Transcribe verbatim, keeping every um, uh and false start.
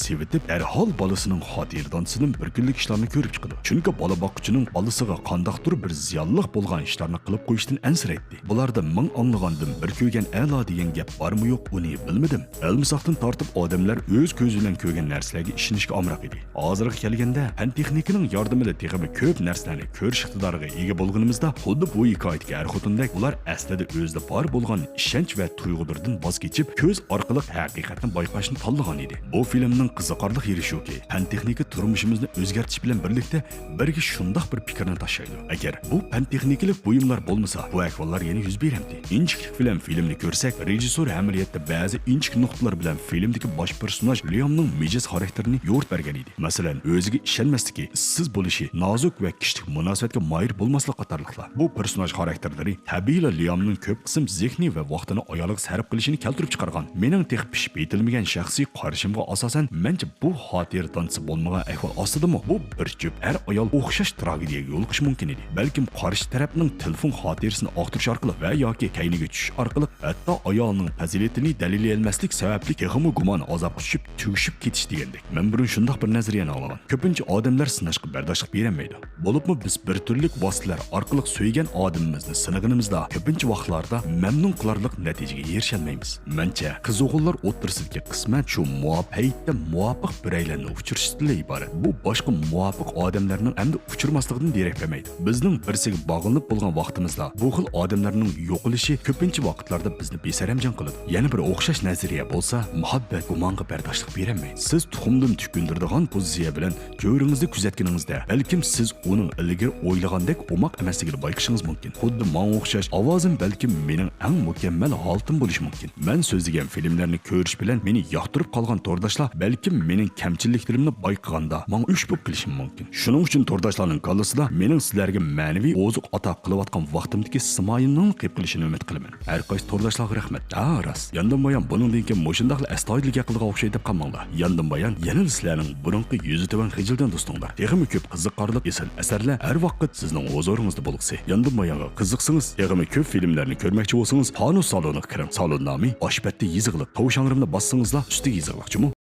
سېۋىتىپ، دەرھال بالىسىنىڭ خاتىرىدانىسىدىن بىر كۈنلۈك ئىشلارنى كۆرۈپ چىقىدۇ. چۈنكى بالا باققۇچىنىڭ بالىسىغا قانداقتۇر بىر زىيانلىق بولغان ئىشلارنى قىلىپ قويۇشتىن ئەنسىرەيتتى. بۇلاردىن مىڭ ئاڭلىغاندىن بىر كۆرگەن ئەلا دېگەن گەپ بارمۇ يوق، ئۇنى بىلمىدىم. ئەلمىساقتىن تارتىپ ئادەملەر ئۆز كۆزى بىلەن كۆرگەن نەرسىلەرگە ئىشىنىشكە ئامراق ئىدى. ھازىرغا كەلگەندە پەن تېخنىكىنىڭ ياردىمىدە تېخىمۇ كۆپ نەرسىلەرنى كۆرۈش ئىقتىدارىغا ئىگە بولغىنىمىزدا، خۇددى بۇ ھېكايىدىكى ئەر خوتۇندەك، ئۇلار ئەسلىدە ئۆزىدە بار بولغان ئىشەنچ ۋە تۇيغۇلىرىدىن ۋاز كېچىپ، كۆز ئارقىلىق ھەقىقەتنى بايقاشنى تاللىغان ئىدى. بۇ فىلىمنىڭ قىزىقارلىق يېرى شۇكى، پەن تېخنىكا تۇرمۇشىمىزنى ئۆزگەرتىش بىلەن بىرلىكتە بىرگە شۇنداق بىر پىكىرنى تاشلايدۇ. ئەگەر بۇ پەن تېخنىكىلىق بۇيۇملار بولمىسا، بۇ ئەھۋاللار يەنە يۈز بېرەمتى؟ ئىنچىكىلىك بىلەن فىلىمنى كۆرسەك، رېژىسسور ئەمەلىيەتتە بەزى ئىنچىكە نۇقتىلار بىلەن فىلىمدىكى باش پېرسوناژ ليامنىڭ مىجەز خاراكتېرىنى يورۇتۇپ بەرگەن ئىدى. مەسىلەن، ئۆزىگە ئىشەنمەسلىكى، ئىشسىز بولۇشى، نازۇك ۋە كىشىلىك مۇناسىۋەتكە ماھىر بولماسلىق قاتارلىقلار. بۇ پېرسوناژ خاراكتېرلىرى تەبىئىيلا ليامنىڭ كۆپ قىسىم زېھنى ۋە ۋاقتىنى ئايالىغا سەرپ قىلىشىنى كەلتۈرۈپ چىقارغان. مېنىڭ تېخى پىشىپ يېتىلمىگەن شەخسىي قارىشىمغا ئاساسەن، مەنچە بۇ خاتىرىدانىسى بولمىغان ئەھۋال ئاستىدىمۇ بۇ بىر جۈپ ئەر-ئايال ئوخشاش تراگېدىيەگە يولۇقۇشى مۇمكىن ئىدى. بەلكىم قارشى تەرەپنىڭ تېلېفون خاتىرىسىنى ئاختۇرۇش ئارقىلىق ۋە ياكى كەينىگە چۈشۈش ئارقىلىق ھەتتا ئايالىنىڭ پەزىلىتىنى دەلىللىيەلمەسلىك سەۋەبلىك تېخىمۇ گۇمان ئازابقا چۈشۈپ، تۈگىشىپ كېتىش دېگەندەك. مەن بۇرۇن شۇنداق بىر نەزەرىيەنى ئاڭلىغان. كۆپىنچە ئادەملەر سىناشقا بەرداشلىق بېرەلمەيدۇ. بولۇپمۇ بىز بىر تۈرلۈك ۋاسىتىلەر ئارقىلىق سۆيگەن ئادىمىمىزنى سىنىغىنىمىزدا، كۆپىنچە ۋاقىتلاردا مەمنۇن قىلارلىق نەتىجىگە ئېرىشەلمەيمىز. مەنچە، قىز-ئوغۇللار ئوتتۇرىسىدىكى قىسمەت شۇ مۇۋاپىق پەيتتە مۇۋاپىق بىرەيلەننى ئۇچرىشىشتىنلا ئىبارەت. بۇ باشقا مۇۋاپىق ئادەملەرنىڭ ئەمدى ئۇچرىماسلىقىدىن دېرەك بەرمەيدۇ. بىزنىڭ بىرسىگە باغلىنىپ بولغان ۋاقتىمىزدا بۇ خىل ئادەملەرنىڭ يوقىلىشى كۆپىنچە ۋاقىتلاردا بىزنى بىسەرەمجان قىلىدۇ. يەنە بىر ئوخشاش نەزەرىيە بولسا، مۇھەببەت گۇمانغا بەرداشلىق بېرەلمەيدۇ. سىز تۇخۇمدىن تۈكۈندۈرىدىغان پوزىتسىيە بىلەن جۆرىڭىزنى كۆزەتكىنىڭىزدە، بەلكىم سىز ئۇنىڭ ئىلگىرى ئويلىغاندەك ئوماق ئەمەسلىكىنى بايقىشىڭىز مۇمكىن. خۇددى ماڭا ئوخشاش، ئاۋازىم بەلكىم مېنىڭ ئەڭ مۇكەممەل ھالىتىم بولۇشى مۇمكىن. مەن سۆزلىگەن فىلىملەرنى كۆرۈش بىلەن مېنى ياقتۇرۇپ قالغان تورداشلار بەلكىم مېنىڭ كەمچىلىكلىرىمنى بايقىغاندا ماڭا ئۆچ بولۇپ قېلىشى مۇمكىن. شۇنىڭ ئۈچۈن تورداشلارنىڭ كاللىسىدا مېنىڭ سىلەرگە مەنىۋى ئوزۇق ئاتا قىلىۋاتقان ۋاقتىمدىكى سىمايىلنىڭ قېلىپ قېلىشىنى ئۈمىد قىلىمەن. ھەر قايسى تورداشلارغا رەھمەت. ھا، راست. ياندىن بايان بۇنىڭدىن كېيىن مۇشۇنداقلا ئەستايىدىل گەپ قىلىدىغان ئوخشايدۇ دەپ قالماڭلار. ياندىن بايان يەنىلا سىلەرنىڭ بۇرۇنقى يۈزى تۆۋەن خىجىلدىن دوستۇڭلار. تېخىمۇ كۆپ قىزىقارلىق ئېسىل ئەسەرلەر ھەر ۋاقىت سىزنىڭ ھۇزۇرىڭىزدا بولغۇسى. ياندىن بايانغا قىزىقسىڭىز، تېخىمۇ كۆپ فىلىملەرنى كۆرمەكچى بولسىڭىز، پانۇس سالونىغا كىرىڭ. سالون نامى ئاشپەتتە يېزىقلىق. توۋشاڭرىمنى باسسىڭىزلا، ئۈستىگە يېزىقلىق جۇمۇ.